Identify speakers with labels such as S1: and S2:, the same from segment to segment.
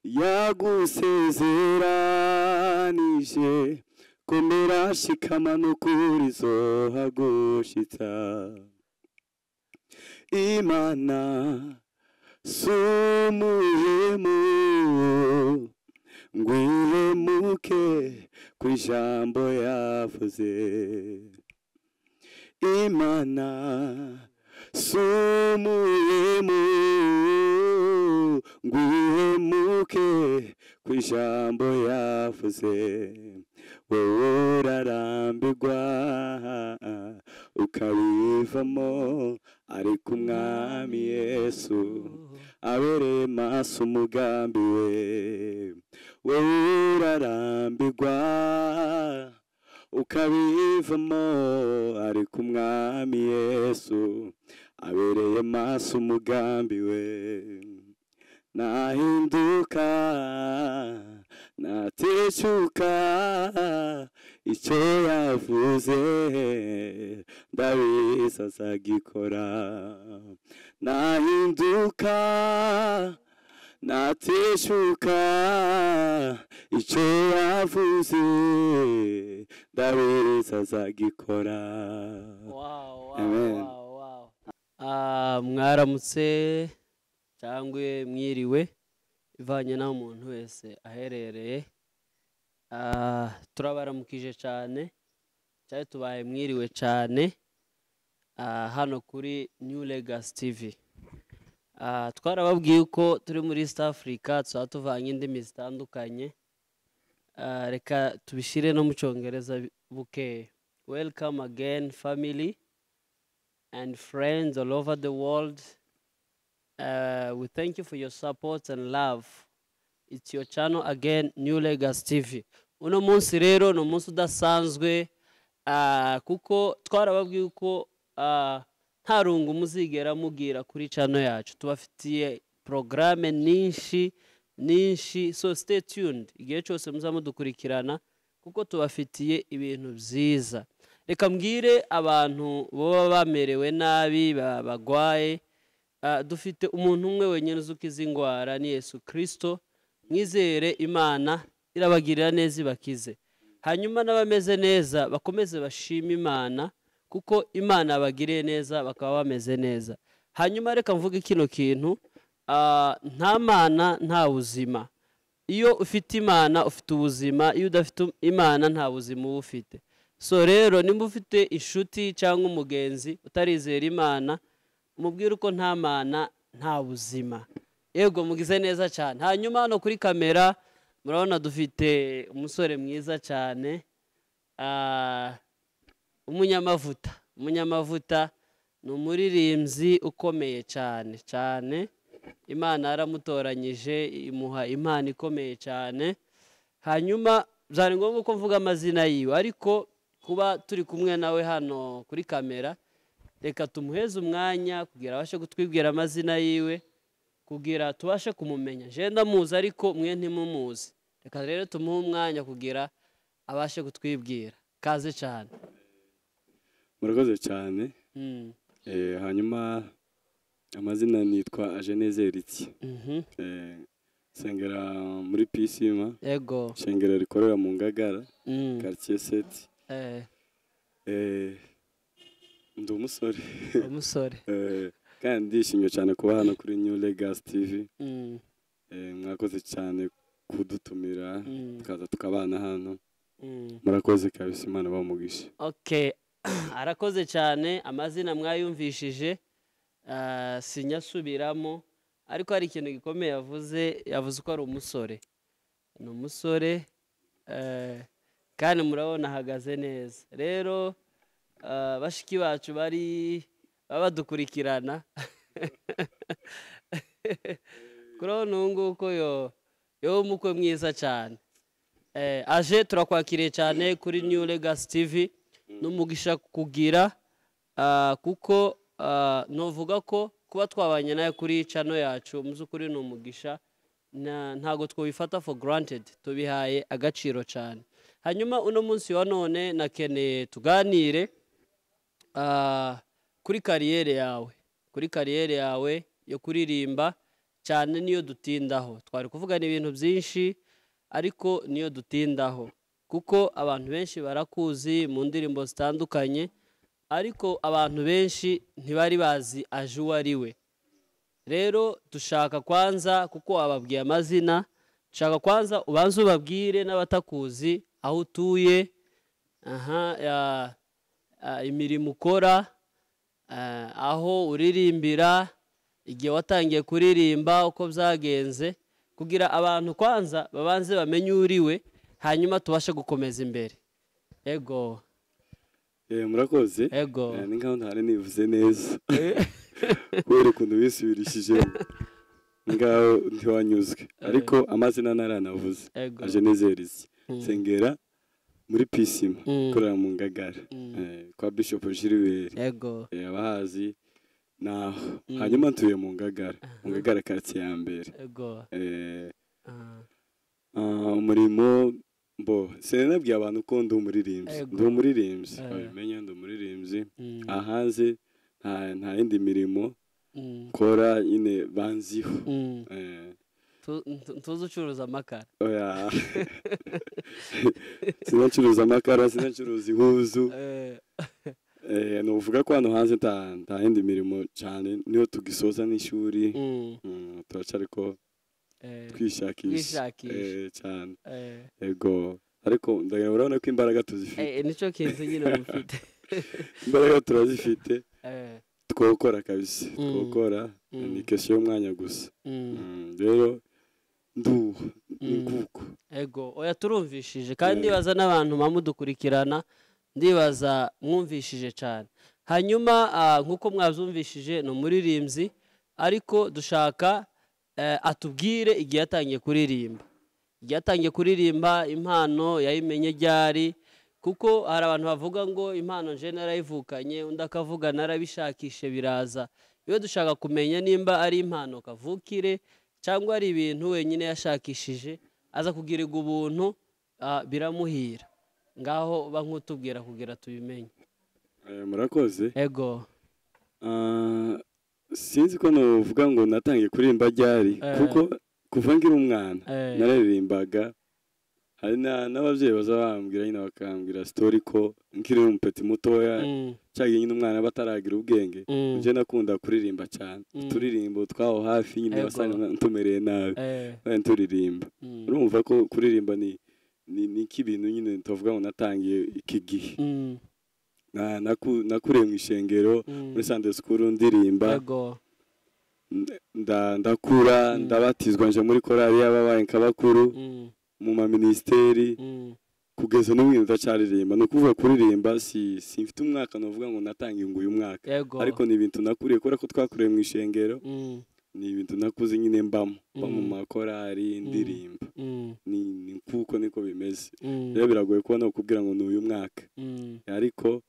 S1: Yagusezeranije, komera, shikama, n'ukuri izohagushitsa. Imana si umuhemu ngo ihemuke ku ijambo yavuze. Imana si umuhemu ngo ihemuke ku ijambo yavuze. Wowe urarambirwa ukabivamo, ariko Umwami Yesu abereye maso umugambi we. Wowe urarambirwa ukabivamo, ariko Umwami Yesu abereye maso umugambi we. Nahinduka, nateshuka, icyo yavuze ndabizi azagikora. Nahinduka, nateshuka, icyo yavuze ndabizi azagikora. Amen.
S2: Wow. Mwaramutse cyangwa mwiriwe, ivanye n'aho umuntu wese aherereye. Turabaramukije cyane, cyari tubaye mwiriwe cyane, hano kuri New Legacy TV. Twarababwiye ko turi muri East Africa, tuzaba tuvanye indimi zitandukanye. Reka tubishyire no mu Cyongereza bukeya. Welcome again, family and friends all over the world. We thank you for your support and love. It's your channel again, New Legacy TV. Uno munsi rero ni umunsi udasanzwe, kuko twarababwiye ko nta rungu muzigera mugira kuri channel yacu. Tubafitiye programme nyinshi nyinshi, so stay tuned igihe cyose muzamudukurikirana, kuko tubafitiye ibintu byiza. Reka mbwire abantu baba bamerewe nabi, bagwaye, dufite umuntu umwe wenyine uzi ukiza indwara, ni Yesu Kristo. Mwizere Imana irabagirira neza, ibakize. Hanyuma n'abameze neza bakomeze bashime Imana, kuko Imana yabagiriye neza bakaba bameze neza. Hanyuma reka mvuge kino kintu, nta Mana nta buzima. Iyo ufite Imana ufite ubuzima, iyo udafite Imana nta buzima uba ufite. So rero nimba ufite inshuti cyangwa umugenzi utarizera Imana, umubwire uko nta Mana nta buzima. Yego, mugize neza cyane. Hanyuma hano kuri kamera murabona dufite umusore mwiza cyane, umunyamavuta. Umunyamavuta ni umuririmbyi ukomeye cyane cyane. Imana yaramutoranyije, imuha impano ikomeye cyane. Hanyuma byari ngombwa ko mvuga amazina yiwe, ariko kuba turi kumwe nawe hano kuri kamera, reka tumuheze umwanya kugira abashe kutwibwira amazina yiwe, kugira tubashe kumumenya. Je ndamuzi ariko mwe ntimumuzi. Reka rero tumuhe umwanya kugira abashe kutwibwira. Kaze cyane.
S1: Murakoze cyane. Hanyuma amazina nitwa Ajenezeriki. Sengera muri Pisima. Shengera rikorera mu Ngagara, quartier 7. Ndi umusore.
S2: Umusore.
S1: Kandi ndishimye cyane kuba hano kuri New Legacy TV. Mwakoze cyane kudutumira, tukaza tukabana hano. Murakoze kabisa, Imana bamugishe.
S2: Okay. Arakoze cyane, amazina mwayumvishije, sinyasubiramo, ariko hari ikintu gikomeye yavuze, yavuze ko ari umusore. Ni umusore, kandi murabona ahagaze neza. Rero bashiki bacu bari badukurikirana. Kurabona ubu ngubu ko yo umukwe mwiza cyane. Aje turakwakiriye cyane kuri New Legacy TV. N'umugisha kugira, kuko novuga ko kuba twabanye nawe kuri channel yacu mu by'ukuri ni umugisha, ntago twabifata for granted, tubihaye agaciro cyane. Hanyuma uno munsi wa none nakeneye tuganire kuri kariyere yawe, kuri kariyere yawe yo kuririmba, Cyane niyo dutindaho. Twari kuvugana ibintu byinshi ariko niyo dutindaho, kuko abantu benshi barakuzi mu ndirimbo zitandukanye, ariko abantu benshi ntibari bazi Aje uwo ari we. Rero dushaka kwanza, kuko wababwiye amazina, dushaka kwanza ubanze ubabwire n'abatakuzi aho utuye, aha, imirimo ukora, aho uririmbira, igihe watangiye kuririmba, uko byagenze, kugira abantu kwanza babanze bamenye uriwe, hanyuma tubashe gukomeza imbere. Ego.
S1: Murakoze.
S2: Ego.
S1: Ni nkaho ntari nivuze neza kubera ukuntu wisubirishije ngaho ntiwanyuzwe, ariko amazina naranavuze. Aje Nezerizi, nsengera muri Pisima, ikorera mu Ngagara, kwa Bishop Gilbert.
S2: Ego.
S1: Abahazi naho. Hanyuma ntuye mu Ngagara, mu Ngagara quartier ya mbere.
S2: Ego.
S1: Umurimo mbo sinabwiye abantu ko ndi umuririmbyi, ndi umuririmbyi, babimenya ndi umuririmbyi. Ahanze nta yindi mirimo kora nyine banziho.
S2: Tuzi ucuruza amakara?
S1: Oya, sinacuruza amakara, sinacuruza ihuzu. Nuvuga ko hano hanze nta yindi mirimo cyane, niyo tugisoza n'ishuri turacariko twishakisha cyane. Ego, ariko ndagira urabona ko imbaraga tuzifite.
S2: Nicyo kintu nyine mufite.
S1: Imbaraga turazifite. Twokora kabisa, twokora, ni question y'umwanya gusa. Rero ndu nikuko.
S2: Ego, oya turumvishije kandi ndibaza n'abantu mamudukurikirana, ndibaza mwumvishije cyane. Hanyuma nkuko mwabyumvishije ni umuririmbyi, ariko dushaka atubwire igihe yatangiye kuririmba. Igihe yatangiye kuririmba, impano yayimenye ryari? Kuko hari abantu bavuga ngo impano nje narayivukanye, undi akavuga narabishakishe biraza. Iyo dushaka kumenya nimba ari impano kavukire cyangwa ari ibintu wenyine yashakishije aza kugirirwa ubuntu biramuhira. Ngaho bankutubwira kugira tubimenye.
S1: Murakoze.
S2: Ego.
S1: Sinzi ko novuga ngo natangiye kuririmba ryari, kuko kuva ngira umwana nararirimbaga. Hari n'ababyeyi baza bambwira nyine, bakambwira story ko nkiri umupeti mutoya cyagiye nyine umwana bataragira ubwenge, nje nakunda kuririmba cyane. Turirimbo twaho hafi nyine basanga ntumereye nabi, turirimba. Urumva ko kuririmba ni kibintu nyine tuvuga ngo natangiye iki gihe. Nakuriye mu ishengero muri Sunday school ndirimba. Ndakura ndabatizwa nje muri korali y'ababaye nk'abakuru mu ma ministeri, kugeza n'ubu ndacyaririmba. Ni ukuvuga kuririmba simfite umwaka navuga ngo natangiye ngo uyu mwaka, ariko ni ibintu nakuriye kubera ko twakuriye mu ishengero, ni ibintu nakuze nyine mbamo mu makorali ndirimba. Ni kuko niko bimeze. Rero biragoye kubona ukubwira ngo ni uyu mwaka, ariko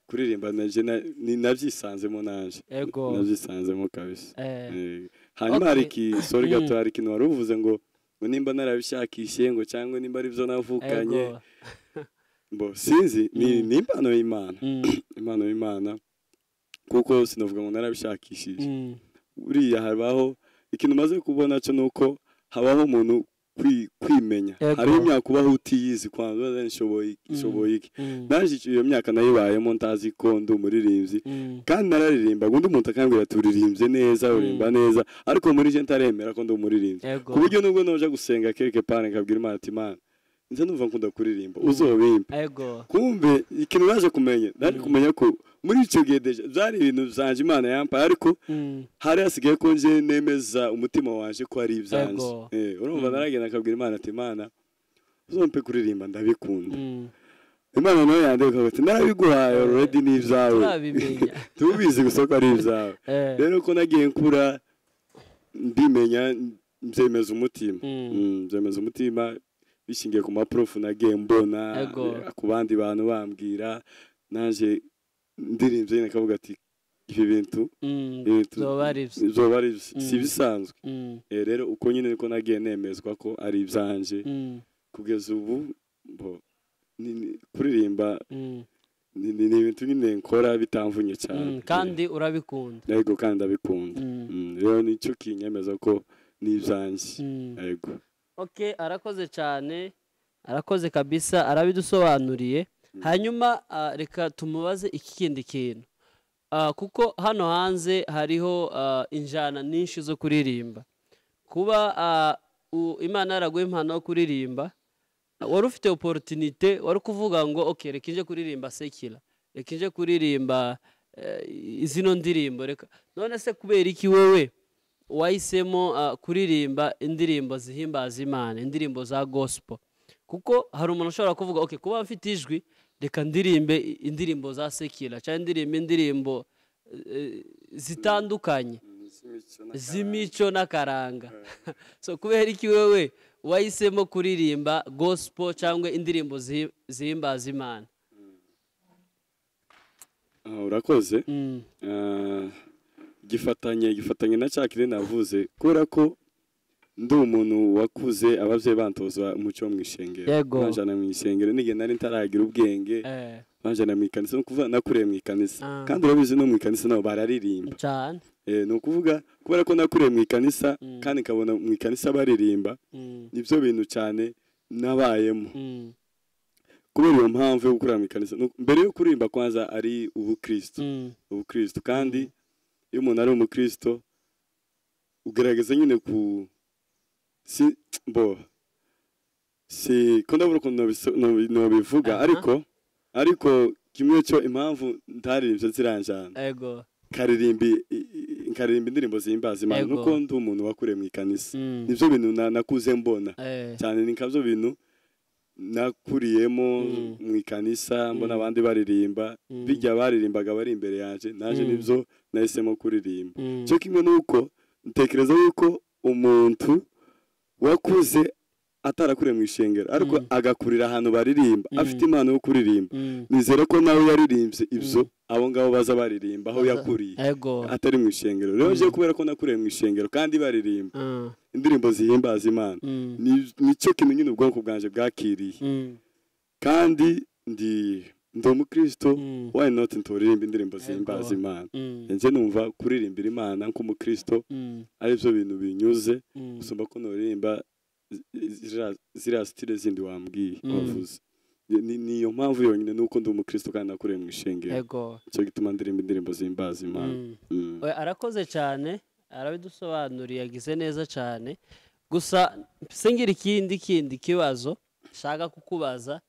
S1: kuririmba naje nabyisanzemo naje nabyisanzemo kabisa. Hanyuma hari sorry gato, hari ikintu wari uvuze ngo nimba narabishakishe ngo cyangwa nimba ari byo navukanye, mbo sinzi, ni impano y'Imana. Impano y'Imana, kuko sinavuga ngo narabishakishije. Uriya habaho ikintu maze kubona cyo nuko habaho umuntu kwimenya. Hari imyaka ubaho utiyizi kwanza nshoboye iki. Naje iyo myaka nayibayemo ntazi ko ndi umuririmbyi, kandi nararirimba undi muntu akambwira turirimbye neza, urimba neza, ariko muri je ntaremera ko ndi umuririmbyi. Ku buryo nubwo noje gusenga quelque part nkabwira Imana ati Imana nze numva nkunda kuririmba uzobimpa. Kumbe ikintu naje kumenya, naje kumenya ko muri icyo gihe deja byari ibintu byanje Imana yampaye, ariko hari hasigaye ko nje nemeza umutima wanje ko ari ibyanje. Urumva naragenda akabwira Imana ati Imana uzompe kuririmba ndabikunda. Imana nayo yandeka ati narabiguhaye already ni ibyawe, tubizi gusa ko ari ibyawe. Rero ko nagiye nkura ndimenya, mbyemeza umutima, mbyemeza umutima bishingiye ku maprofu nagiye mbona ku bandi bantu bambwira, naje ndirimbye nyine akavuga ati ibi bintu zoba ari si bisanzwe. Rero uko nyine niko nagiye nemezwa ko ari ibyanje kugeza ubu. Kuririmba ni ibintu nyine nkora bitamvunye cyane,
S2: kandi urabikunda.
S1: Yego, kandi ndabikunda. Rero nicyo kinyemeza ko N'ibyanjye. Yego.
S2: Okay, arakoze cyane, arakoze kabisa, arabidusobanuriye. Hanyuma reka tumubaze iki kindi kintu. Kuko hano hanze hariho injana nyinshi zo kuririmba. Kuba Imana yaraguha impano yo kuririmba, wari ufite opportunité, wari kuvuga ngo okay, reka nje kuririmba secular, reka nje kuririmba zino ndirimbo, reka. None se kubera iki wewe wahisemo kuririmba indirimbo zihimbaza Imana, indirimbo za gospel? Kuko hari umuntu ushobora kuvuga okay, kuba mfite ijwi reka ndirimbe indirimbo za secular cyangwa ndirimbe indirimbo zitandukanye z'imico n'akaranga. So kubera iki wewe wahisemo kuririmba gospel cyangwa indirimbo zihimbaza Imana?
S1: Urakoze. Gifatanye na cya kindi navuze, kubera ko ndi umuntu wakuze abavyeyi bantoza umuco mu ishengero, banjana mu ishengero nige nari ntaragira ubwenge, banjana mu ikanisa, no kuvuga nakuriye mu ikanisa. Kandi urabizi no mu ikanisa nabo bararirimba
S2: cyane.
S1: No kuvuga kubera ko nakuriye mu ikanisa kandi nkabona mu ikanisa baririmba, nivyo bintu cyane nabayemo. Kubera iyo mpamvu yo gukurira mu ikanisa, mbere yo kuririmba kwanza ari ubukristo. Ubukristo, kandi iyo umuntu ari umukristo ugerageza nyine ku si bo si ko ndabura ukuntu nobivuga, ariko kimwe cyo impamvu ntaririmbye ziranjana,
S2: ego
S1: nkaririmba indirimbo zihimbaza Imana, nuko ndi umuntu wakuriye mu ikanisa. Nivyo bintu nakuze mbona cyane, ni nkavyo bintu nakuriyemo mu ikanisa, mbona abandi baririmba, bijya baririmbaga bari imbere yanje, naje nivyo nahisemo kuririmba. Cyo kimwe nuko ntekereza yuko umuntu wakuze atarakuriye mu ishengero ariko agakurira ahantu baririmba, afite impano yo kuririmba, nizere ko nawe yaririmbye ibyo abo ngabo baza baririmba aho yakuriye atari mu ishengero. Rero je kubera ko nakuriye mu ishengero kandi baririmba indirimbo zihimbaza Imana, nicyo kintu nyine ubwonko bwanje bwakiriye. Kandi ndi umukristo, why not ntoririmba indirimbo zihimbaza Imana? Nje numva kuririmbira Imana nk'umukristo ari byo bintu binyuze gusumba ko noririmba ziriya style zindi wambwiye wavuze. Niyo mpamvu yonyine nuko ndi umukristo kandi nakuriye mu ishengero, icyo gituma ndirimba indirimbo zihimbaza Imana.
S2: Arakoze cyane, arabidusobanuriye, yagize neza cyane. Gusa singira ikindi kibazo nshaka kukubaza,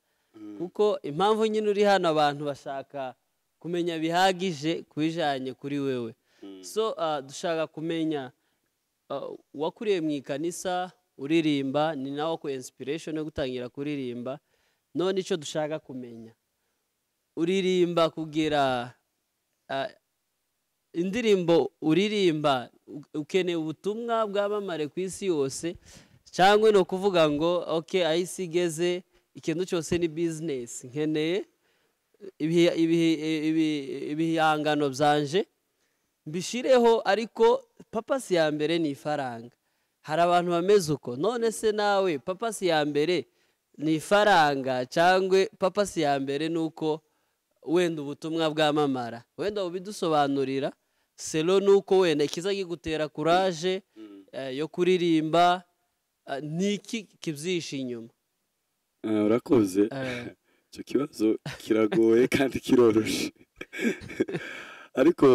S2: kuko impamvu nyine uri hano abantu bashaka kumenya bihagije kubijanye kuri wewe. So dushaka kumenya wakuriye mu ikanisa uririmba, ni nawe ku inspiration yo gutangira kuririmba. None ico dushaka kumenya, uririmba kugira indirimbo uririmba ukeneye ubutumwa bwamamare ku isi yose, cyangwa no kuvuga ngo okay, ahisi igeze ikintu cyose ni business, nkeneye ibihangano byanje mbishireho, ariko papasi ya mbere ni ifaranga. Hari abantu bameze uko. None se nawe papasi ya mbere ni ifaranga, cyangwa papasi ya mbere nuko wenda ubutumwa bwamamara? Wenda ubidusobanurira selo nuko wenda ikiza gigutera courage yo kuririmba, niki kibyishe inyuma?
S1: Urakoze. Icyo kibazo kiragoye kandi kiroroshe, ariko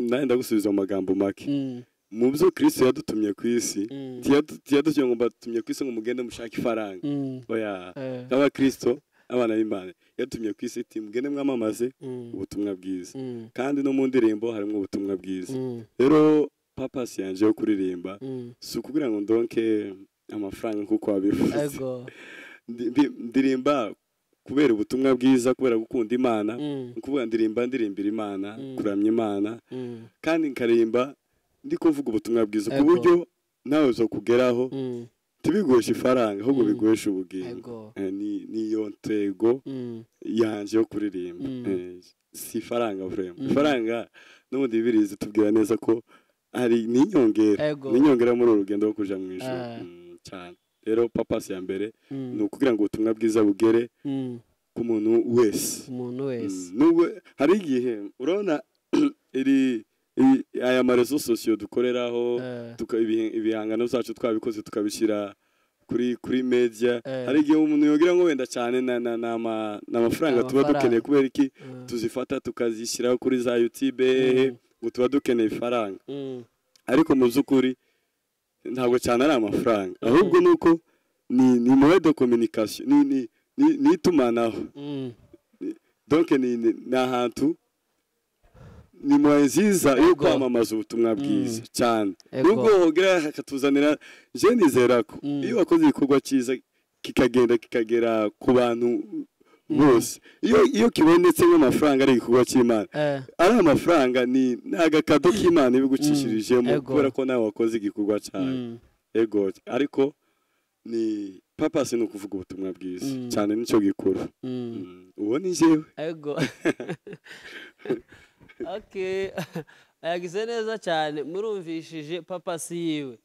S1: nawe ndagusubiza mu magambo make. Mu byo Kristo yadutumye ku isi, ntiyadutumye ngo mbatumye ku isi ngo mugende mushake ifaranga. Oya, nk'abakristo abana b'Imana yadutumye ku isi iti mugende mwamamaze ubutumwa bwiza. Kandi no mu ndirimbo harimo ubutumwa bwiza. Rero purpose yanje yo kuririmba si ukugira ngo ndonke amafaranga kuko wabivuze. Ndirimba kubera ubutumwa bwiza, kubera gukunda Imana, kuvuga ndirimba ndirimbira Imana, kuramya Imana, kandi nkarimba ndi kuvuga ubutumwa bwiza ku buryo nawe uzokugeraho tibigosha ifaranga ahubwo bigosha ubugingo. Niyo ntego yanje yo kuririmba. Si ifaranga vraiment. Ifaranga n'ubundi Bibiliya tubwira neza ko ari ninyongera, ninyongera muri uru rugendo rwo kuja mu ijuru cyane. Rero purpose ya mbere ni ukugira ngo ubutumwa bwiza bugere ku muntu wese.
S2: Umuntu wese.
S1: Nubwo hari igihe urabona iri Aya ma réseaux sociaux dukoreraho, ibihangano byacu twabikoze, tukabishyira kuri media. Hari igihe umuntu yogira ngo wenda cyane na amafaranga tuba
S2: Amafaranga.
S1: dukeneye. Kubera iki tuzifata tukazishyiraho kuri za YouTube, ngo tuba dukeneye ifaranga? Ariko mu by'ukuri ntabwo cyane ari amafaranga, ahubwo ni uko ni moyen de communication, ni itumanaho. Donc ni ahantu, ni moyen nziza yo kwamamaza ubutumwa bwiza cyane. Nubwo hogera hakatuzanira, je nizera ko iyo wakoze igikorwa cyiza kikagenda kikagera ku bantu bose, iyo kibonetse nk'amafaranga ari igikorwa cy'Imana, ari amafaranga, ni agakado k'Imana ibigucishirijemo, kubera ko nawe wakoze igikorwa cyawe. Ego, ariko ni purpose, ni ukuvuga ubutumwa bwiza cyane, nicyo gikuru. Uwo ni njyewe.
S2: Ego, okay, yagize neza cyane. Murumvishije purpose yiwe.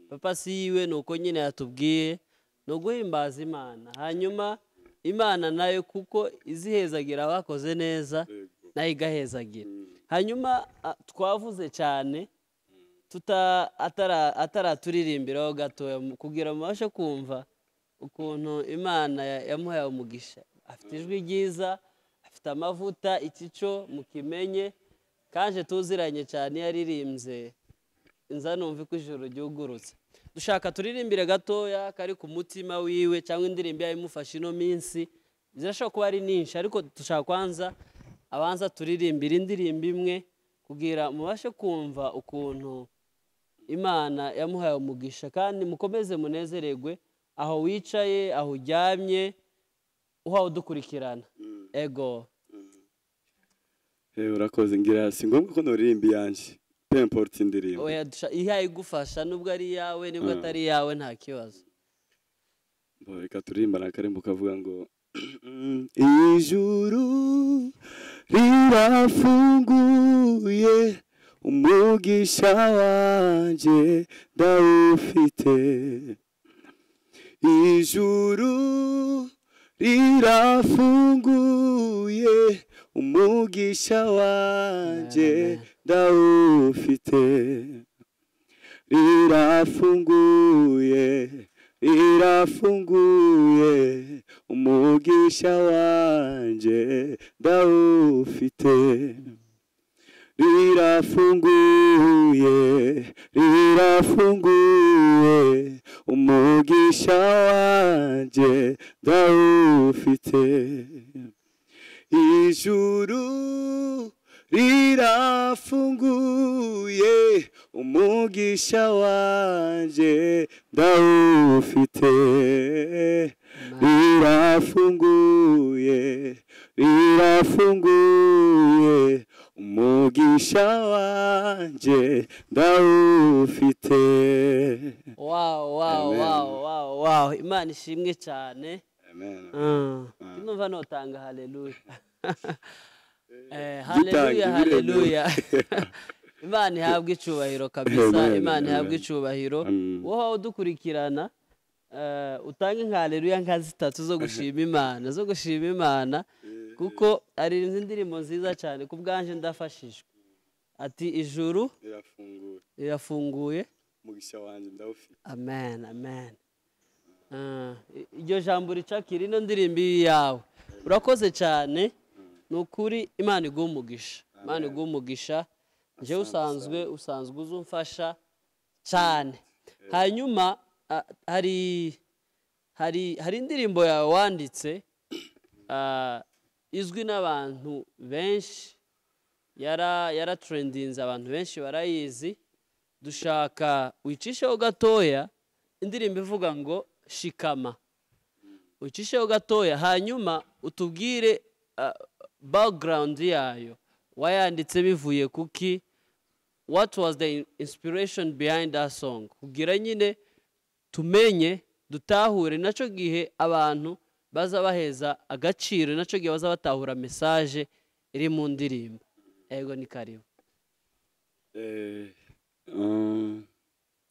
S2: Purpose yiwe ni uko nyine yatubwiye, ni uguhimbaza Imana, hanyuma Imana nayo kuko izihezagira abakoze neza, nayo igahezagira. Hanyuma twavuze cyane tuta ataraturirimbiraho gatoya kugira mubashe kumva ukuntu Imana yamuhaye umugisha. Afite ijwi ryiza, afite amavuta, ikico mukimenye kanje tuziranye cyane. Iyo yaririmbye inza numva ko ijoro ryugurutse. Dushaka turirimbire gatoya kari ku mutima wiwe, cyangwa indirimbo yayimufashe ino minsi. Zirashobora kuba ari nyinshi, ariko dushaka kwanza abanza turirimbire indirimbo imwe kugira mubashe kumva ukuntu Imana yamuhaye umugisha, kandi mukomeze munezererwe aho wicaye, aho uryamye, uhawe udukurikirana. Ego.
S1: Urakoze. Ngira si ngombwa ko noririmba iyanjye, peu importe indirimbo.
S2: Oya, ihaye igufasha, nubwo ari iyawe, nubwo atari iyawe, nta kibazo.
S1: Bo, reka turirimbana akarimbo kavuga ngo: "Ijuru rirafunguye, umugisha wanjye ndawufite. Ijuru rirafunguye, umugisha wanjye
S2: Amen.
S1: ndawufite. Rirafunguye, rirafunguye, umugisha wanjye ndawufite. Rirafunguye, rirafunguye, umugisha wanjye ndawufite. Ijuru rirafunguye, umugisha wanjye ndawufite. Rirafunguye, rirafunguye, umugisha wanjye ndawufite."
S2: Wow.
S1: Amen.
S2: Wow, Imana ishimwe cyane.
S1: Amen.
S2: Ndumva notanga haleluya.
S1: Gitange,
S2: Haleluya.
S1: biremewe.
S2: Haleluya, Imana ihabwe icubahiro kabisa.
S1: Amen,
S2: Imana ihabwe
S1: amen.
S2: icubahiro. Wowe udukurikirana, utange nka haleluya nka zitatu zo gushima Imana, zo gushima Imana, kuko aririmba indirimbo nziza cyane. Ku bwanje ndafashijwe. Ati ijuru
S1: rirafunguye,
S2: rirafunguye,
S1: umugisha wanjye ndawufite.
S2: Amen, amen. Iryo jambo ricakira ino ndirimbo yawe. Urakoze cyane, ni ukuri. Imana iguha umugisha, Imana iguha umugisha. Njyewe
S1: Asante.
S2: usanzwe uza umfasha cyane. Hanyuma hari indirimbo yawe wanditse, izwi n'abantu benshi, yaratrendinze, abantu benshi barayizi. Dushaka wicisheho gatoya indirimbo ivuga ngo "Shikama". Ucisheho gatoya, hanyuma utubwire background yayo, wayanditse bivuye kuki, what was the inspiration behind that song, kugira nyine tumenye, dutahure. Nacyo gihe abantu baza baheza agaciro, nacyo gihe baza batahura message iri mu ndirimbo. Ego, ni karibu.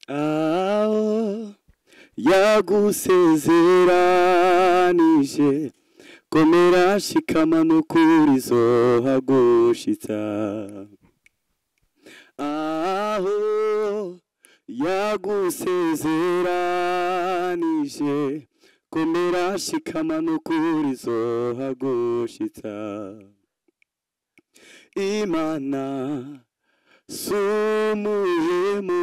S1: Aho yagusezeranije, komera, shikama, n'ukuri izohagushitsa. Aho yagusezeranije, komera shikama n'ukuri izohagushitsa. Imana si umuhemu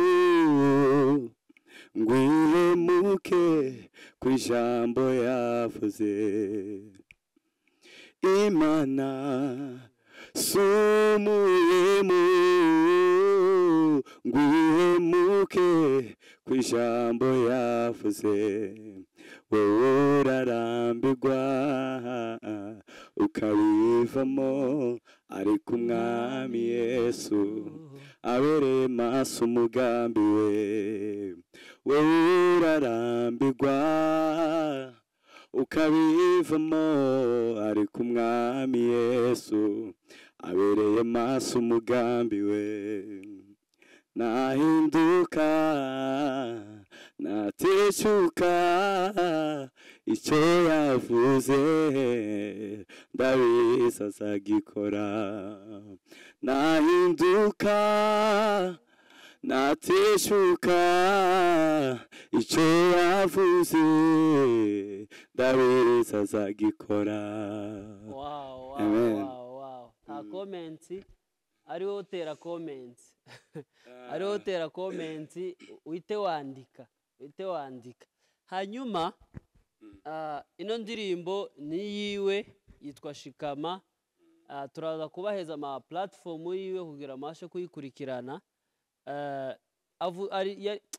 S1: ngo ihemuke ku ijambo yavuze. Imana si umuhemu ngo ihemuke ku ijambo yavuze. Wowe urarambirwa ukabivamo, ariko Umwami Yesu abereye maso umugambi we. Wowe urarambirwa ukabivamo, ariko Umwami Yesu abereye maso umugambi we. Nahinduka nateshuka, icyo yavuze ndabizi azagikora. Nahinduka nateshuka, icyo yavuze ndabizi azagikora.
S2: Wow, wow,
S1: Amen.
S2: wow, wow. Nta comment, ariwo utera comment, ariwo utera comment, uhite wandika, uhite wandika. Hanyuma ino ndirimbo ni yiwe, yitwa Shikama. Turaza kubaheza ama platform yiwe kugira amashe kuyikurikirana.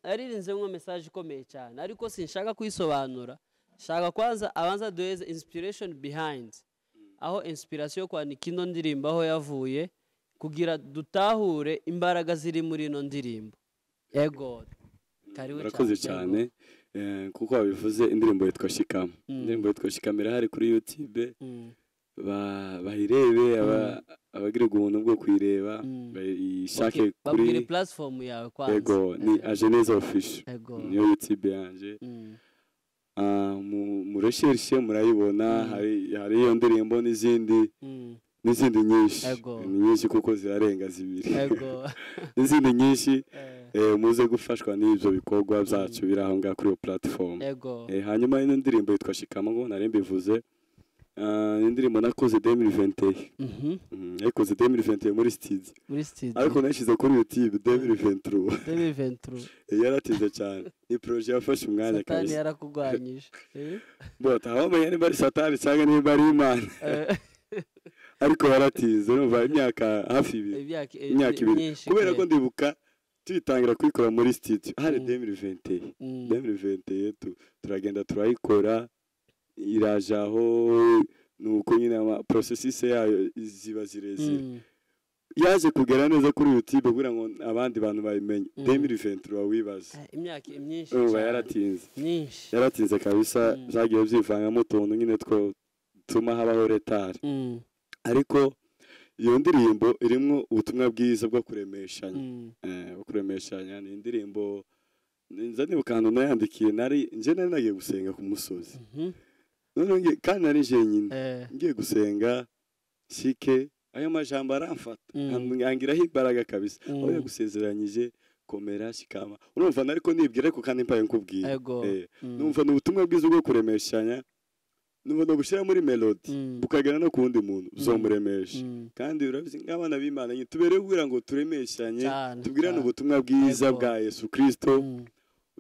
S2: Yaririnzemo message ikomeye cyane, ariko sinshaka kuyisobanura. Shaka kwanza abanza duheze inspiration behind, aho inspiration yo kwandika ino ndirimbo aho yavuye, kugira dutahure imbaraga ziri muri ino ndirimbo. Yego, karibu.
S1: Murakoze cyane. Kuko wabivuze, indirimbo yitwa Shikama. Indirimbo yitwa Shikama irahari kuri YouTube. Bayirebe, abagirirwa ubuntu bwo kuyireba bayishake.
S2: Okay, babwire
S1: Kuri
S2: platform yawe kwanza.
S1: Yego, ni Ajeneza Official. Niyo YouTube yanjye. Mu recherche murayibona, hari iyo ndirimbo n'izindi n'izindi nyinshi. Ni nyinshi kuko zirarenga 2. N'izindi nyinshi. Muze gufashwa n'ibyo bikorwa byacu biri aho ngaho kuri iyo platform. Hanyuma ino ndirimbo yitwa Shikama, ngo nari mbivuze. Ni indirimbo nakoze 2021. Nayikoze 2021 muri studio,
S2: Muri studio.
S1: ariko nayishyize kuri YouTube 2023.
S2: 2023.
S1: Yaratinze cyane, ni projet yafashe umwanya
S2: Satani
S1: kabisa.
S2: yarakugwanyije.
S1: Bo ntawamenya niba ari Satani cyangwa niba ari Imana, ariko yaratinze, urumva imyaka hafi 2.
S2: Imyaka
S1: Imyaka 2.
S2: myinshi
S1: Kubera ko
S2: kweli.
S1: ndibuka tuyitangira kuyikora muri studio hari 2021. 2021 turagenda turayikora, irajaho, nuko nyine ama processus yayo ziba zirezire. Yaje kugera neza kuri YouTube kugira ngo abandi bantu bayimenye 2023, wibaza.
S2: Imyaka myinshi
S1: Urumva
S2: cyane.
S1: yaratinze.
S2: Myinshi.
S1: Yaratinze kabisa. Byagiye byivangamo utuntu nyine two tuma habaho retard. Ariko iyo ndirimbo irimo ubutumwa bwiza bwo kuremeshanya. Bwo kuremeshanya. Ni indirimbo nza nibuka ahantu nayandikiye, nari nje nari nagiye gusenga ku musozi. Noneho kandi nari jenyine. Ngiye gusenga shike, ayo majambo aramfata, angiraho imbaraga kabisa. Aho yagusezeranyije, komera shikama. Urumva nariko nibwira, ariko kandi mpaye nkubwira. Numva ni ubutumwa bwiza bwo kuremeshanya, numva no gushyira muri melody bukagera no ku wundi muntu uzomuremesha. Kandi urabizi, nk'abana b'Imana nyine tuberewe kugira ngo turemeshanye, tubwirane ubutumwa bwiza bwa Yesu Kristo,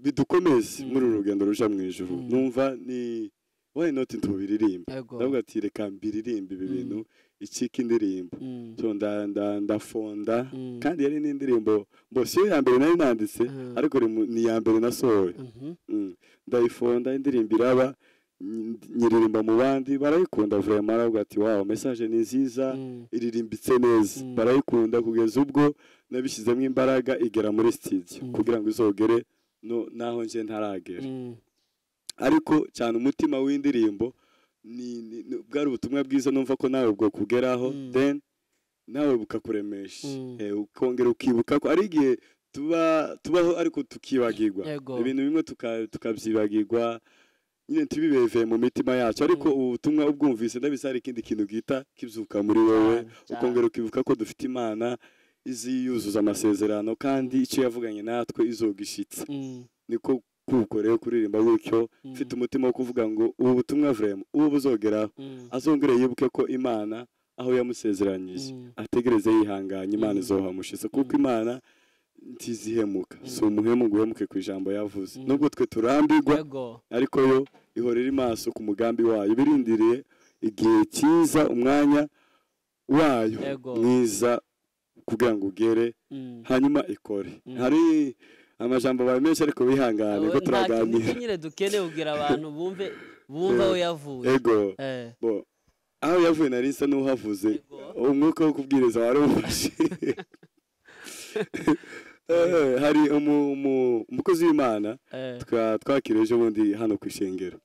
S1: bidukomeze muri uru rugendo ruja mu ijuru. Numva ni why not tubiririmba. Ndavuga ati reka mbiririmbe ibi bintu, icika indirimbo. So ndafonda. Kandi yari n'indirimbo bo siyo ya mbere nari nanditse, ariko ni iya mbere nasohoye. Ndayifonda, indirimbo iraba, nyiririmba mu bandi, barayikunda vraiment. Baravuga ati wow, message ni nziza, iririmbitse neza. Barayikunda kugeza ubwo nabishyizemo imbaraga igera muri studio kugira ngo izogere no naho nje ntaragera. Ariko cyane umutima w'indirimbo ni bwari ubutumwa bwiza, numva ko nawe bwo kugeraho, then nawe bukakuremesha. Ukongera ukibuka ko ari igihe tuba tubaho ariko tukibagirwa ibintu bimwe, tukabyibagirwa nyine, ntibibeve mu mitima yacu. Ariko ubu butumwa ubwumvise, ndabizi hari ikindi kintu gihita kibyuka muri wowe,
S2: Cyane, cyane.
S1: ukongera ukibuka ko dufite Imana. iziyuzuza amasezerano kandi icyo yavuganye natwe izogishitsa. Niko kuko rero kuririmba gutyo mfite umutima wo kuvuga ngo ubu butumwa vraiment ubu buzogeraho, azongere yibuke ko Imana aho yamusezeranyije ategereze yihanganye, Imana izohamushitsa, kuko Imana ntizihemuka, si umuhemu ngo uhemuke ku ijambo yavuze. Nubwo twe turambirwa, ariko yo ihora iri maso ku mugambi wayo, birindiriye igihe cyiza, umwanya wayo mwiza kugira ngo ugere, hanyuma ikore. Hari amajambo bawe menshi ariko bihangane ko turaganira.
S2: Nyine dukeneye kugira abantu bumve aho yavuye.
S1: Ego. Bo aho yavuye nari nsa n'uhavuze, umwuka wo kubwiriza wari umfashe. Hari umukozi w'Imana twakiriye ejo bundi hano ku ishengero,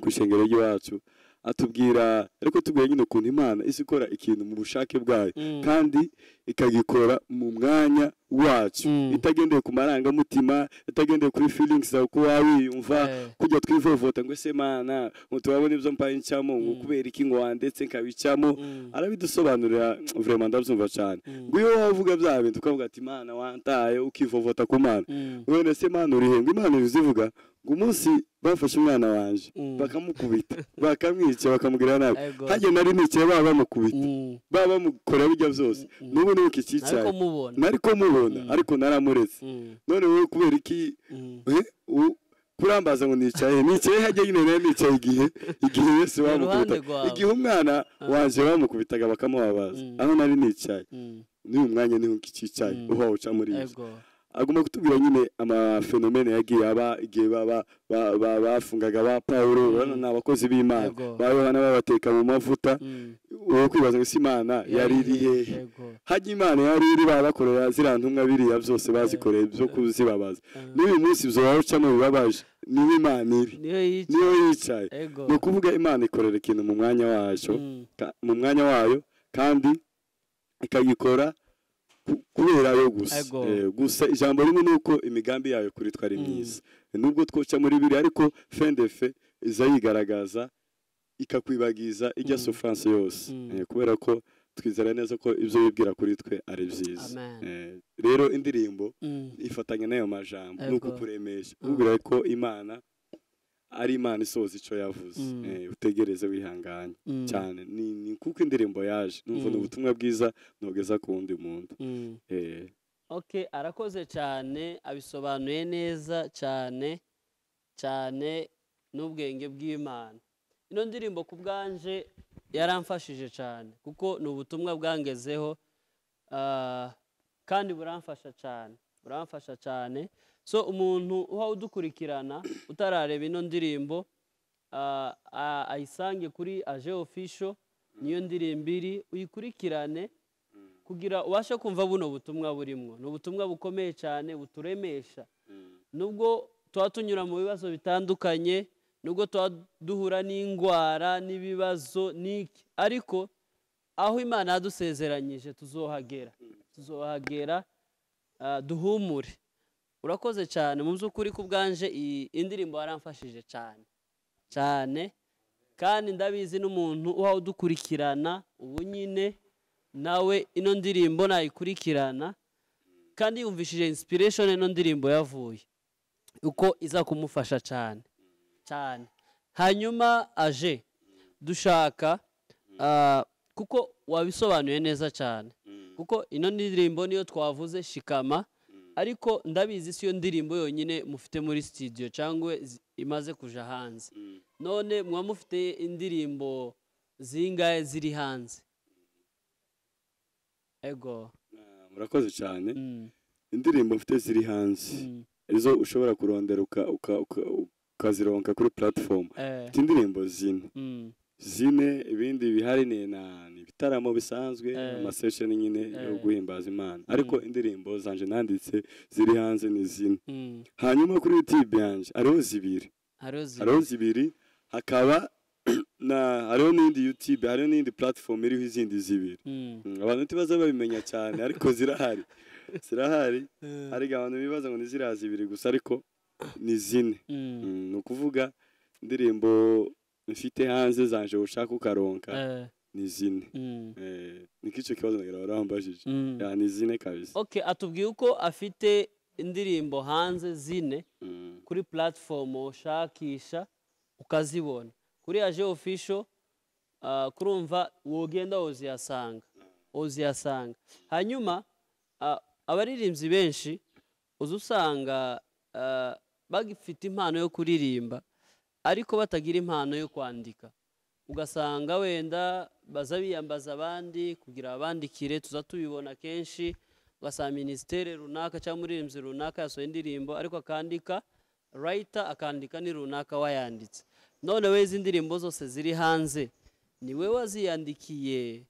S1: ku ishengero ry'iwacu, atubwira, ariko tubwira nyine ukuntu Imana isi ikora ikintu mu bushake bwayo kandi ikagikora mu mwanya wacu, itagendeye ku marangamutima, itagendeye kuri feelings zawe uko wiyumva, kujya twivovota ngo ese Mana ngo turabona ibyo mpaye ncamo, ngo kubera iki ngo wandetse nkabicamo. Arabidusobanurira vraiment ndabyumva cyane. Ngo iyo wavuga bya bintu ukavuga ati Mana wantaye, ukivovota ku Mana, none se Mana uri he? Ngo Imana izivuga ngo umunsi bafashe umwana wanje bakamukubita bakamwica bakamugira nabi, hajye nari nicaye baba bamukubita baba bamukora bijya byose, n'ubu ni ukikicaye nariko mubona, ariko naramuretse. None wowe kubera iki kurambaza ngo nicaye hajye nyine nari nicaye igihe Yesu bamukubita, igihe umwana wanje bamukubitaga bakamubabaza, aho nari nicaye n'uyu mwanya niho ukikicaye uho uca muri ibyo. Aguma kutubwira nyine amafenomene yagiye aba igihe bafungaga ba Paulo, urabona ni abakozi b'Imana, ba Yohana babateka mu mavuta, uwo kwibaza ngo Imana yari iri hehe? Hajya Imana yari iri babakorera ziriya ntumwa biriya byose bazikoreye byo kuzibabaza, n'uyu munsi ibyo bawucamo bibabaje, niyo Imana iri, niyo yicaye. Ni ukuvuga Imana ikorera ikintu mu mwanya wacu, mu mwanya wayo, kandi ikagikora kubera yo gusa. Gusa ijambo rimwe nuko imigambi yayo kuri twari myiza, nubwo twoca muri biri, ariko fin de fait iza yigaragaza ikakwibagiza ijya souffrance yose, kubera ko twizera neza ko ibyo yibwira kuri twe ari byiza. Rero indirimbo ifatanya n'ayo majambo nuko kuremesha ubwira ko Imana ari Imana isoza ico yavuze, utegereze wihanganye cyane. Ni kuko indirimbo yaje numva ubutumwa bwiza nogeza ku wundi muntu.
S2: Okay, arakoze cyane, abisobanuye neza cyane cyane n'ubwenge bw'Imana. Ino ndirimbo ku bwanje yaramfashije cyane, kuko ni ubutumwa bwangezeho, kandi buramfasha cyane, buramfasha cyane. So umuntu uha udukurikirana utarareba ino ndirimbo, ayisange kuri Aje Official, niyo ndirimbo iri, uyikurikirane kugira ubashe kumva buno butumwa burimwo. Ni ubutumwa bukomeye cyane buturemesha, nubwo tuba tunyura mu bibazo bitandukanye, nubwo tuba duhura n'ingwara n'ibibazo n'iki, ariko aho Imana yadusezeranyije tuzohagera, tuzohagera, duhumure. Urakoze cyane mu by'ukuri ku bwanje iyi indirimbo yaramfashije cyane cyane, kandi ndabizi n'umuntu uha udukurikirana ubu nyine nawe ino ndirimbo nayikurikirana kandi yumvishije inspiration ino ndirimbo yavuye uko iza kumufasha cyane cyane. Hanyuma Aje dushaka kuko wabisobanuye neza cyane, kuko ino ndirimbo niyo twavuze shikama, ariko ndabizi si yo ndirimbo yonyine mufite muri studio cyangwa imaze kuja hanze. None mwa mufite indirimbo zingahe ziri hanze? Ego.
S1: Murakoze cyane. Indirimbo mfite ziri hanze izo ushobora kurondera ukazironka kuri platform. Mfite indirimbo zine. Zine, ibindi bihari ni ibitaramo bisanzwe, amasession nyine yo guhimbaza Imana, ariko indirimbo zanje nanditse ziri hanze ni zine. Hanyuma kuri YouTube yanje hariho zibiri, hariho zibiri, hakaba na hariho n'indi YouTube, hariho n'indi platform iriho izindi zibiri. Abantu ntibaza babimenya cyane, ariko zirahari, zirahari. Ariko abantu bibaza ngo ni ziriya zibiri gusa, ariko ni zine. Ni ukuvuga indirimbo mfite hanze zanje ushaka ukaronka Ni zine. Niko icyo kibazo nagira warambajije. Ya, ni zine kabisa.
S2: Okay, atubwiye uko afite indirimbo hanze zine kuri platform ushakisha ukazibona kuri Aje Official. Kurumva wogenda uziyasanga. Hanyuma abaririmbyi benshi uza usanga bagifite impano yo kuririmba ariko batagira impano yo kwandika, ugasanga wenda baza biyambaza abandi kugira abandikire. Tuza tubibona kenshi, ugasanga minisiteri runaka cyangwa umuririmbyi runaka yasohoye indirimbo ariko akandika writer, akandika ni runaka wayanditse. None we izi ndirimbo zose ziri hanze ni we waziyandikiye?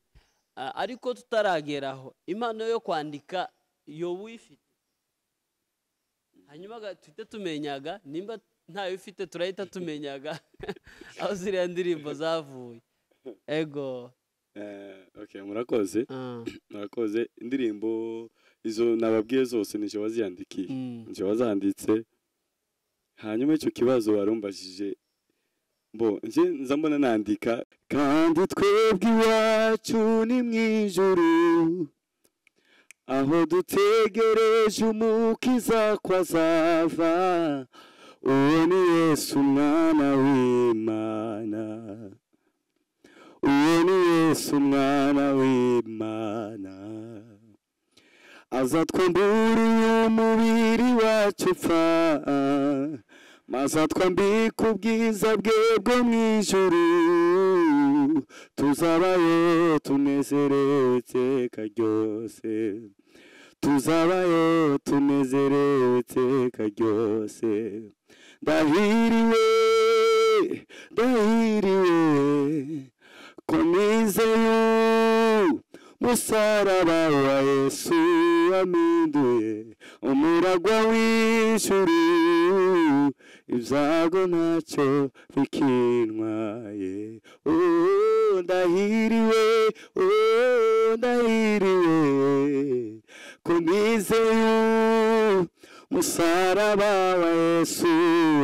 S2: Ariko tutarageraho, impano yo kwandika yo uyifite? Hanyuma tuhite tumenyaga nimba ntayo ufite, turahita tumenyaga aho ziriya ndirimbo zavuye. Ego.
S1: Okay, murakoze. Murakoze. Indirimbo izo nababwiye zose nije waziyandikiye, nije wazanditse. Hanyuma icyo kibazo warumbajije, bo nje nza mbona nandika: kandi twebwe iwacu ni mu ijuru, aho dutegereje Umukiza ko azava, uwo ni Yesu Umwana w'Imana, uwo ni Yesu Umwana w'Imana, azatwambura umubiri wacu upfa, maze atwambika ubwiza bwe bwo mu ijuru, tuzabayo tunezerewe iteka ryose, tuzabayo tunezerewe iteka ryose. Ndahiriwe, ndahiriwe ko nizeye musaraba wa Yesu wampinduye umuragwa w'ijuru, ibyago ntacyo bikintwaye. Oh, ndahiriwe, oh, ndahiriwe ko nizeye musaraba wa Yesu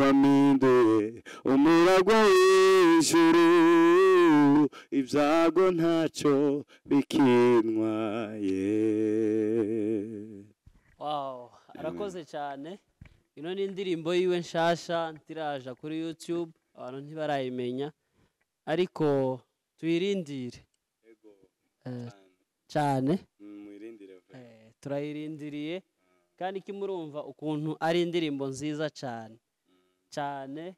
S1: wampinduye umuragwa w'ijuru, ibyago ntacyo bikintwaye.
S2: Wow, arakoze cyane. Ino ni indirimbo yiwe nshasha ntiraja kuri YouTube, abantu ntibarayimenya, ariko tuyirindire cyane.
S1: Mwirindire.
S2: Turayirindiriye kandi kimurumva ukuntu ari indirimbo nziza cyane cyane.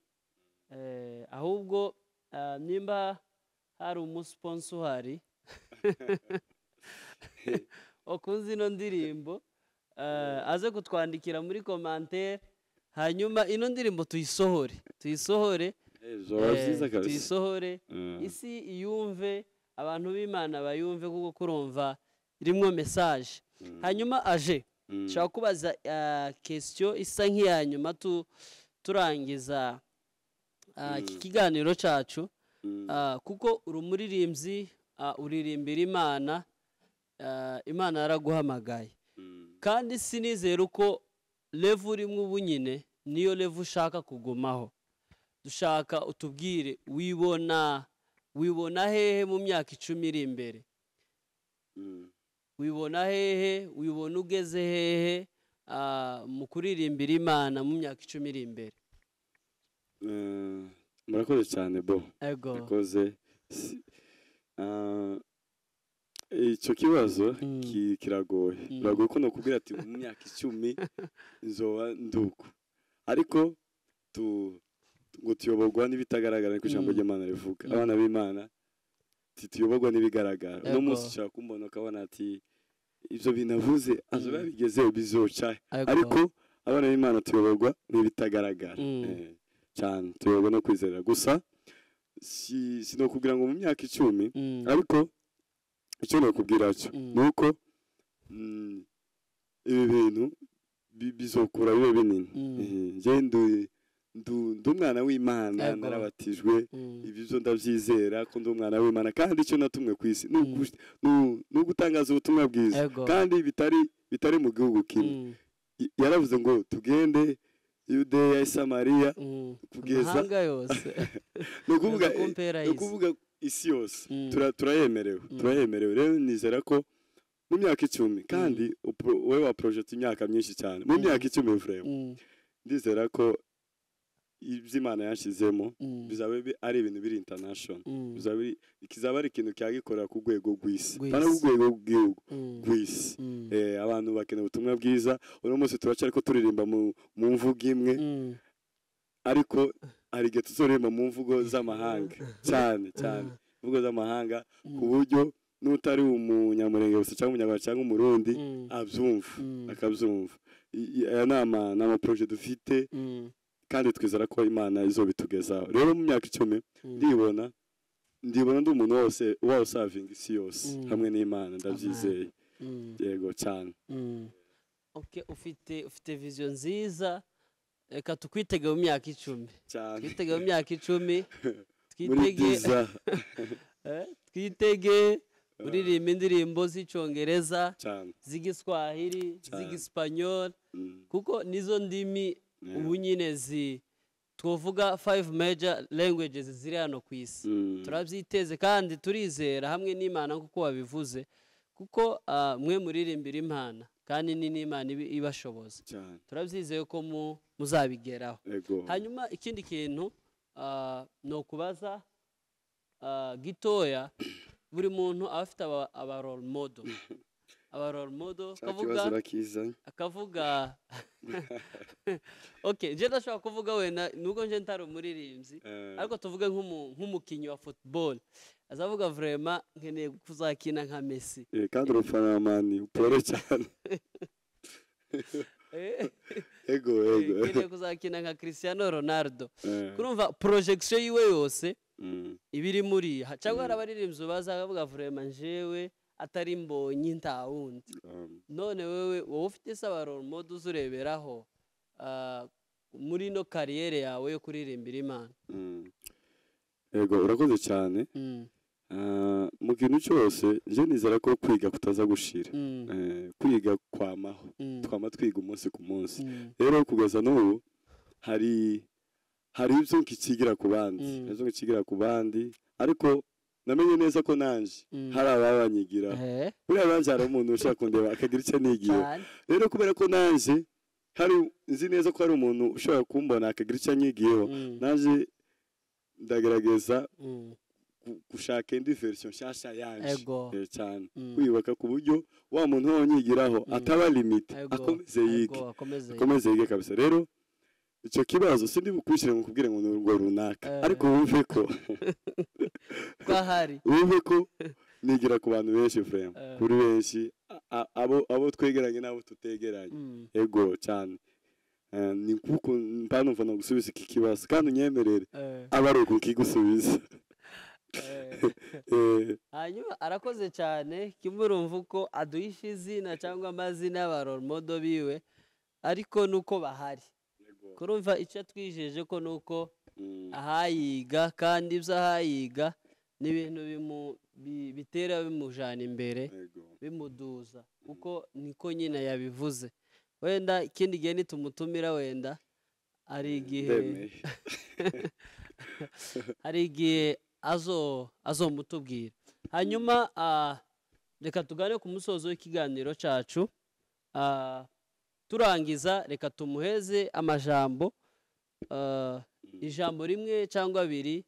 S2: Ahubwo nimba hari umusponsor uhari wakunze ino ndirimbo, aze kutwandikira muri commentaire, hanyuma ino ndirimbo tuyisohore.
S1: Zoba byiza kabisa.
S2: Tuyisohore, isi iyumve, abantu b'Imana bayumve, kuko kurumva irimwo message. Hanyuma Aje, nshaka kubaza question isa nk'iya nyuma turangiza iki kiganiro cacu. Kuko uri umuririmbyi, uririmbira Imana, Imana yaraguhamagaye, kandi sinizera uko level urimo ubu nyine niyo level ushaka kugumaho. Dushaka utubwire wibona hehe mu myaka 10 iri imbere? Wibona hehe, wibona ugeze hehe mu kuririmbira Imana mu myaka 10 iri imbere?
S1: Murakoze cyane bo.
S2: Ego.
S1: Murakoze. Icyo kibazo kiragoye. Biragoye ko nokubwira ati mu myaka 10 nzoba nduko, ariko ngo tuyoborwa n'ibitagaragara, niko ijambo ry'Imana rivuga. Abana b'Imana tuyoborwa n'ibigaragara. Uno munsi ushobora kumbona ukabona ati ibyo binavuze azoba yabigezeho, bizoca. Ariko abana b'Imana tuyoborwa n'ibitagaragara. Cyane tuyoborwa no kwizera gusa. Sinokubwira ngo mu myaka 10, ariko icyo nakubwira cyo ni uko ibi bintu bizokura bibe binini. Nje ndi umwana w'Imana, narabatijwe, ibyo byo ndabyizera ko ndi umwana w'Imana, kandi icyo natumwe ku isi ni ugutangaza ubutumwa bwiza, kandi bitari mu gihugu kimwe. Yaravuze ngo tugende Yudeya, Samariya, kugeza
S2: amahanga yose.
S1: Ni ukuvuga Isi yose turayemerewe, turayemerewe. Rero nizera ko mu myaka 10, kandi wowe wa project imyaka myinshi cyane, mu myaka 10 vraiment ndizera ko ibyo Imana yanshizemo bizaba ari ibintu biri international, bizaba kizaba ari ikintu cyagikorera ku rwego rw'isi,
S2: Rw'isi.
S1: kandi ku rwego rw'igihugu, rw'isi. Abantu bakeneye ubutumwa bwiza. Uno munsi turacyari ko turirimba mu mvugo imwe, ariko hari igihe tuzoririmba mu mvugo z'amahanga cyane cyane, imvugo z'amahanga, ku buryo n'utari umunyamurenge gusa cyangwa umunyarwanda cyangwa umurundi abyumva, akabyumva. Aya ni ama projet dufite, kandi twizera ko Imana izobitugezaho. Rero mu myaka 10 ndibona ndi umuntu wose wawusavinga isi yose hamwe n'Imana, ndabyizeye. Yego cyane.
S2: Okay, ufite vision nziza. Reka tukwitege mu myaka 10.
S1: Cyane.
S2: Twitege mu myaka 10.
S1: Muri
S2: Twitege
S1: diza.
S2: Twitege uririmba indirimbo z'icyongereza,
S1: cyane,
S2: z'igiswahili,
S1: Cyane.
S2: z'igisipanyol, kuko nizo ndimi ubu nyine zi twovuga five major languages ziri hano ku isi. Turabyiteze kandi turizera hamwe n'Imana kuko wabivuze, kuko mwe muririmbira Imana kandi ni n'Imana ibashoboza.
S1: Cyane.
S2: Turabyizeye ko muzabigeraho.
S1: Ego.
S2: Hanyuma ikindi kintu ni ukubaza gitoya. Buri muntu aba afite aba role model, aba role model
S1: Cya
S2: akavuga
S1: kibazo urakizanye.
S2: Akavuga okay, nje ndashobora kuvuga wenda nubwo nje ntari umuririmbyi, ariko tuvuge nk'umukinnyi wa football azavuga: "Vraiment nkeneye kuzakina nka Messi."
S1: Kandi urufana wa Man U, pole cyane. Ego, ego.
S2: Nkeneye kuzakina nka Cristiano Ronaldo. Kurumva projection yiwe yose iba iri muri cyangwa hari abaririmbyi baza bakavuga: "Vraiment njewe atari Mbonyi nta wundi." None wewe, wowe ufite se aba role model uzureberaho muri ino carrière yawe yo kuririmbira Imana?
S1: Ego, urakoze cyane. Mu kintu cyose nje nizera ko kwiga kutaza gushira. Kwiga kwamaho, twama twiga umunsi ku munsi. Rero kugeza n'ubu hari ibyo nkikigira ku bandi, ibyo nkikigira ku bandi, ariko namenye neza ko nanje hari ababanyigiraho. Buriya nanje hari umuntu ushaka kundeba akagira icyo anigiyeho. Rero kubera ko nanje hari nzi neza ko hari umuntu ushobora kumbona akagira icyo anyigiyeho, nanje ndagerageza gushaka indi version nshasha yanje. Cyane. Kwiyubaka ku buryo wa muntu wonyigiraho ataba limité, akomeze yige.
S2: Ego, akomeze yige.
S1: Akomeze yige kabisa. Rero icyo kibazo sindi bukwishyire ngo nkubwire ngo ni urwo runaka, ariko wumve ko
S2: ko ahari.
S1: Wumve ko nigira ku bantu benshi vraiment, kuri benshi, abo twegeranye n'abo tutegeranye. Ego cyane. Ni kuko mba numva no gusubiza iki kibazo, kandi unyemerere aba ari uku kigusubiza.
S2: Hanyuma arakoze cyane. Kimwe urumva uko aduhisha izina cyangwa amazina y'aba role model biwe, ariko nuko bahari. Kurumva icyo twijeje ko nuko ahayiga, kandi ibyo ahayiga ni ibintu bitera bimujana imbere, bimuduza, kuko niko nyine yabivuze. Wenda ikindi gihe nitumutumira, wenda hari igihe
S1: Ndemeye.
S2: hari igihe azomutubwira. Hanyuma reka tugane ku musozo w'ikiganiro cyacu. Turangiza reka tumuheze amajambo, ijambo rimwe cyangwa abiri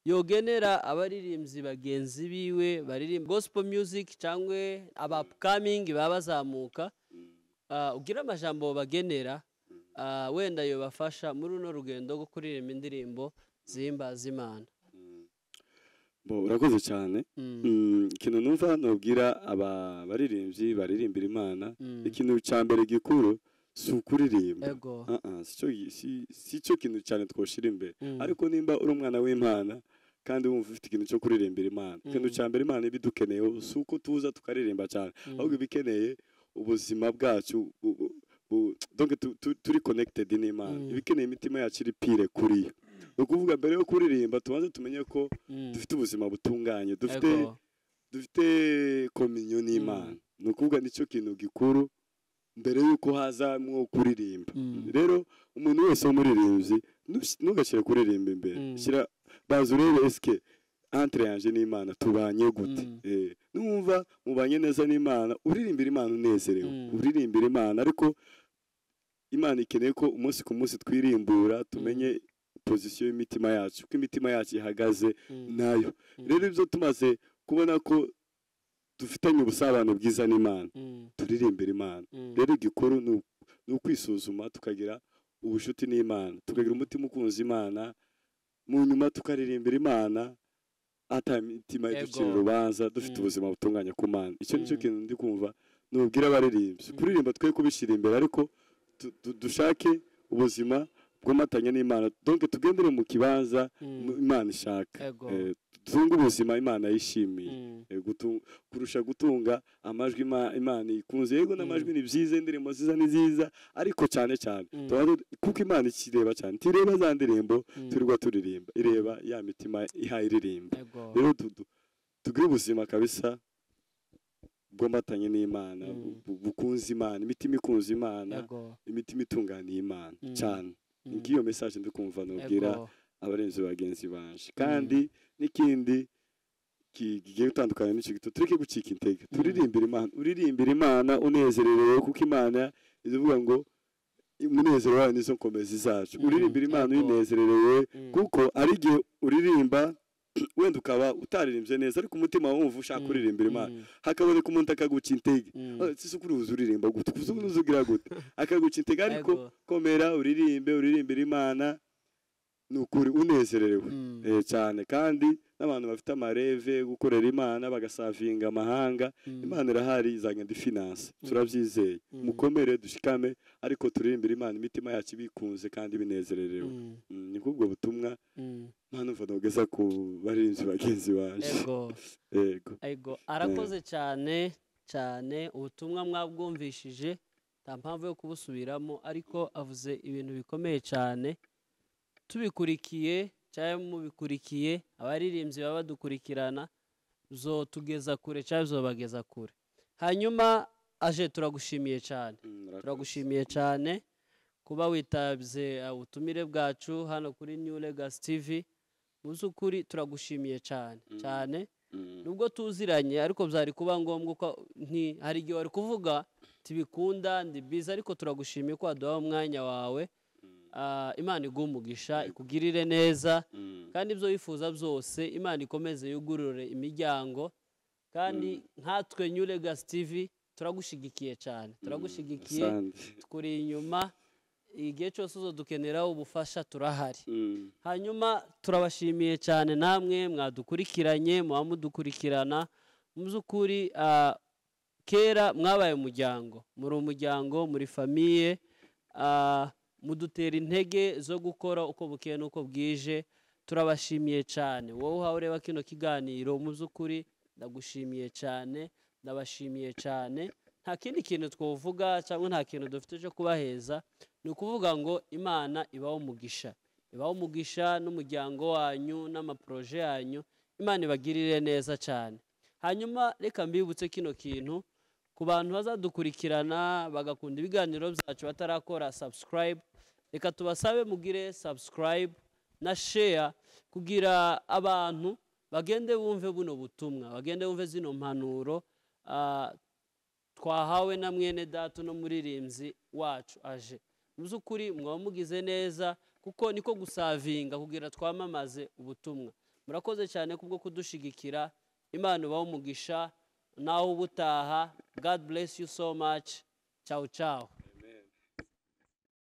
S2: yogenera abaririmbyi bagenzi biwe baririmba gospel music cyangwa aba upcoming baba bazamuka. Ugira amajambo bagenera, wenda yobafasha muri runo rugendo rwo kuririmba indirimbo zihimbaza Imana.
S1: Bo, urakoze cyane. Ikintu numva nubwira aba baririmbyi baririmbira Imana, ikintu cya mbere gikuru si ukuririmba. Ah, ah, si cyo kintu cyane twoshira imbere. Ariko nimba uri umwana w'Imana kandi wumva ufite ikintu cyo kuririmbira Imana, ikintu cya mbere Imana iba idukeneyeho si uko tuza tukaririmba cyane, ahubwo iba ikeneye ubuzima bwacu donc turi connected n'Imana. Iba ikeneye imitima yacu iri pure kuri yo. Ni ukuvuga mbere yo kuririmba tubanze tumenye ko dufite ubuzima butunganye, dufite dufite communion n'Imana. Ni ukuvuga nicyo kintu gikuru mbere y'uko hazamwo kuririmba. Rero umuntu wese w'umuririmbyi, ntugashyire kuririmba imbere. Shyira baza urebe eske Entre yanje n'Imana tubanye gute? Numva mubanye neza n'Imana, uririmbira Imana unezerewe, uririmbira Imana. Ariko Imana ikeneye ko umunsi ku munsi twirimbura, tumenye position y'imitima yacu, uko imitima yacu ihagaze nayo. Rero ibyo tumaze kubona ko dufitanye ubusabane bwiza n'Imana, turirimbira Imana. Rero igikuru ni ukwisuzuma, tukagira ubushuti n'Imana, tukagira umutima ukunze Imana, mu nyuma tukaririmbira Imana ata mitima iducira urubanza, dufite ubuzima butunganye ku Mana. Icyo nicyo kintu ndi kumva nubwira abaririmbyi. Kuririmba twe kubishyira imbere, ariko dushake ubuzima bwomatanye n'Imana, donc tugendere mu kibanza Imana ishaka. Dutunge ubuzima Imana yishimiye, kurusha gutunga amajwi Imana ikunze. Yego, n'amajwi ni byiza, indirimbo nziza ni nziza, ariko cyane cyane kuko Imana ikireba cyane, tireba za ndirimbo turirwa turirimba, ireba ya mitima ihaye iririmba. Rero tugire ubuzima kabisa bwomatanye n'Imana, bukunze Imana, imitima ikunze Imana, imitima itunganiye Imana cyane. Ngiyo message ndi kumva nubwira abarenzi bagenzi banje. Kandi n'ikindi kigiye gutandukana n'icyo gito, tureke gucika intege, turirimbira Imana. Uririmbira Imana unezerewe, kuko Imana ivuga ngo umunezero wayo nizo nkomezi zacu. Uririmbira Imana uyinezerewe, kuko ari igihe uririmba wenda ukaba utaririmbye neza, ariko umutima wumva ushaka kuririmbira Imana, hakaboneka umuntu akaguca intege. "Ah, sisi ukuri uzi uririmba gute, uzi ugira gute?" Akaguca intege. Ariko komera, uririmbe, uririmbira Imana ni ukuri unezerewe. Cyane. Kandi n'abantu bafite amarêve yo gukorera Imana, bagasavinga amahanga, Imana irahari, izagenda ifinanse, turabyizeye. Mukomere, dushikame, ariko turirimbire Imana imitima yacu ibikunze kandi binezererewe. Ni kubwo butumwa mpano mva nogeza ku baririmbyi bagenzi banje. Yego.
S2: Ego, arakoze cyane cyane. Ubutumwa mwabwumvishije, nta mpamvu yo kubusubiramo, ariko avuze ibintu bikomeye cyane. Tubikurikiye cyangwa mubikurikiye, abaririmbyi baba badukurikirana, zotugeza kure cyangwa zobageza kure. Hanyuma aje, turagushimiye cyane.
S1: Murakoze.
S2: Turagushimiye cyane kuba witabye ubutumire bwacu hano kuri New Legacy TV. Mu by'ukuri turagushimiye cyane cyane. Nubwo tuziranye, ariko byari kuba ngombwa ko nti hari igihe wari kuvuga tibikunda, ndi biza, ariko turagushimiye ko waduha umwanya wawe. Imana iguhe umugisha, ikugirire neza, kandi ibyo wifuza byose Imana ikomeze yugurure imiryango. Kandi nkatwe New Legacy TV turagushigikiye cyane, turagushyigikiye.
S1: Asante.
S2: Tukuri inyuma igihe cyose uzodukeneraho ubufasha, turahari. Hanyuma turabashimiye cyane namwe mwadukurikiranye, muba mudukurikirana. Mu by'ukuri kera mwabaye umuryango, muri umuryango, muri famille, mudutera intege zo gukora uko bukeye n'uko bwije. Turabashimiye cyane. Wowe uhawe ureba kino kiganiro, mu by'ukuri ndagushimiye cyane, ndabashimiye cyane. Nta kindi kintu twavuga cyangwa nta kintu dufite cyo kubaheza, ni ukuvuga ngo Imana ibaho umugisha, ibaho umugisha n'umuryango wanyu n'amaprojets yanyu. Imana ibagirire neza cyane. Hanyuma reka mbibutse kino kintu ku bantu bazadukurikirana bagakunda ibiganiro byacu batarakora subscribe, reka tubasabe mugire subscribe na share, kugira abantu bagende bumve buno butumwa, bagende bumve zino mpanuro twahawe na mwene data no muririmbyi wacu aje. Mu by'ukuri mwaba mugize neza, kuko niko gusavinga kugira twamamaze ubutumwa. Murakoze cyane kubwo kudushigikira. Imana ubahe umugisha, nawe ubutaha. God bless you so much. Ciao ciao.